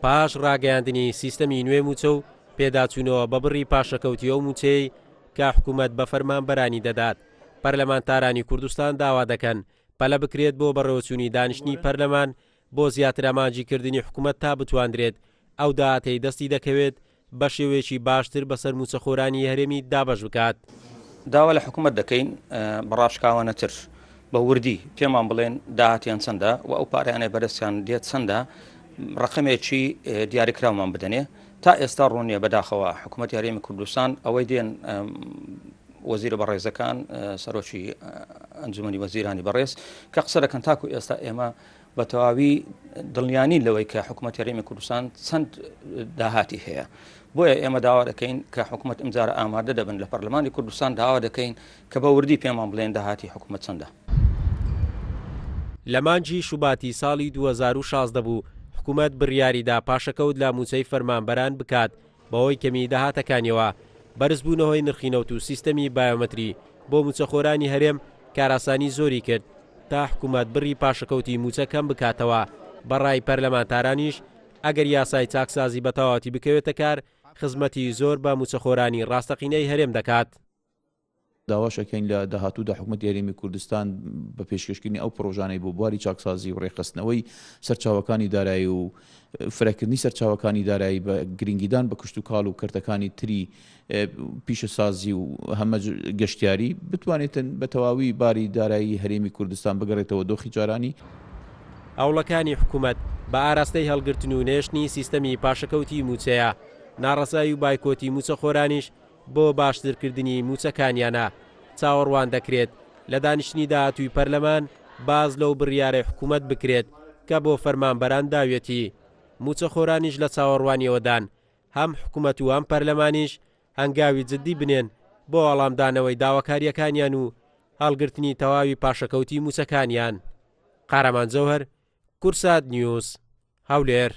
پاش ڕاگەیاندنی سیستەمی نوێی مووچە و پێداچوونەوە بە بڕی پاشەکەوتی ئەو مووچەیەی کە حکوومەت بە فەرمانبەرانی دەدات، پەرلەمانتارانی کوردستان داوا دەکەن پەلە بکرێت بۆ بەڕێوەچوونی دانیشتنی پەرلەمان بۆ زیاتر ئامانجیکردنی حکومەت تا بتواندرێت ئەو داهاتەی دەستی دەکەوێت بە شێوەیەکی باشتر بەسەر مووچەخۆرانی هەرێمی دابەش بکات. داوا لە حکومەت دەکەین بە ڕاشکاوانەتر، بە وردی پێمان بڵێن داهاتیان چەندە و ئەو پارەیانەی بەدەستیان دێت چەندە، ڕەقەمێکی دیاریکراومان بدەنێ. تا ئێستا ڕوون نییە بەداخەوە حکومەتی هەرێمی کوردستان ئەوەی دێن وەزیرە بەڕێزەکان، سەرۆکی ئەنجومەنی وەزیرانی بەڕێز کە قسە دەکەن تاکو ئێستا ئێمە بە تەواوی دڵنیا نین لەوەی کە حکوومەتی هەرێمی کوردستان چەند داهاتی هەیە. بۆیە ئێمە داوا دەکەین کە حکوومەت ئەمجارە ئامادە دەبن لە پەرلەمانی کوردستان داوا دەکەین کە بە وردی پێمان بڵێن داهاتی حکوومەت چەندە. لە مانگی شوباتی ساڵی 2016 بوو حکوومەت بڕیاریدا پاشەکەوت لە مووچەی فەرمانبەران بکات بەهۆی کەمیی داهاتەکانیەوە، بەرزبوونەوەی نرخی نەوت و سیستەمی بایۆمەتری بۆ مووچەخۆرانی هەرێم کارئاسانی زۆری کرد تا حکومەت بڕی پاشەکەوتی مووچە کەم بکاتەوە، بە ڕای پەرلەمانتارانیش ئەگەر یاسای چاکسازی بە تەواوەتی بکەوێتە کار خزمەتی زۆر بە مووچەخۆرانی ڕاستەقینەی هەرێم دەکات. داواش ئەکەین لە داهاتوودا حکومەتی هەرێمی کوردستان بە پێشکەشکردنی ئەو پڕۆژانەی بۆ بواری چاکسازی و ڕێکخستنەوەی سەرچاوەکانی دارایی و فرەکردنی سەرچاوەکانی دارایی بە گرنگیدان بە کشتوکاڵ و کەرتەکانی تری پیشەسازی و هەمە گەشتیاری بتوانێتن بە تەواوی باری دارایی هەرێمی کوردستان بگەڕێتەوە دۆخی جارانی. هەوڵەکانی حکومەت بە ئاراستەی هەڵگرتن و نەهێشتنی سیستەمی پاشەکەوتی مووچەیە، ناڕەزایی و بایکۆتی مووچەخۆرانیش بۆ باشترکردنی مووچەکانیانە، چاوەڕوان دەکرێت لە دانیشتنی داهاتووی پەرلەمان باس لەو بڕیارەی حکومەت بکرێت کە بۆ فەرمانبەران داویەتی، مووچەخۆرانیش لە چاوەڕوانیەوەدان هەم حکومەت و هەم پەرلەمانیش هەنگاوی جددی بنێن بۆ وەڵامدانەوەی داواکارییەکانیان و هەڵگرتنی تەواوی پاشەکەوتی مووچەکانیان. قارەمان جەوهەر، کوردسات نیوز، هەولێر.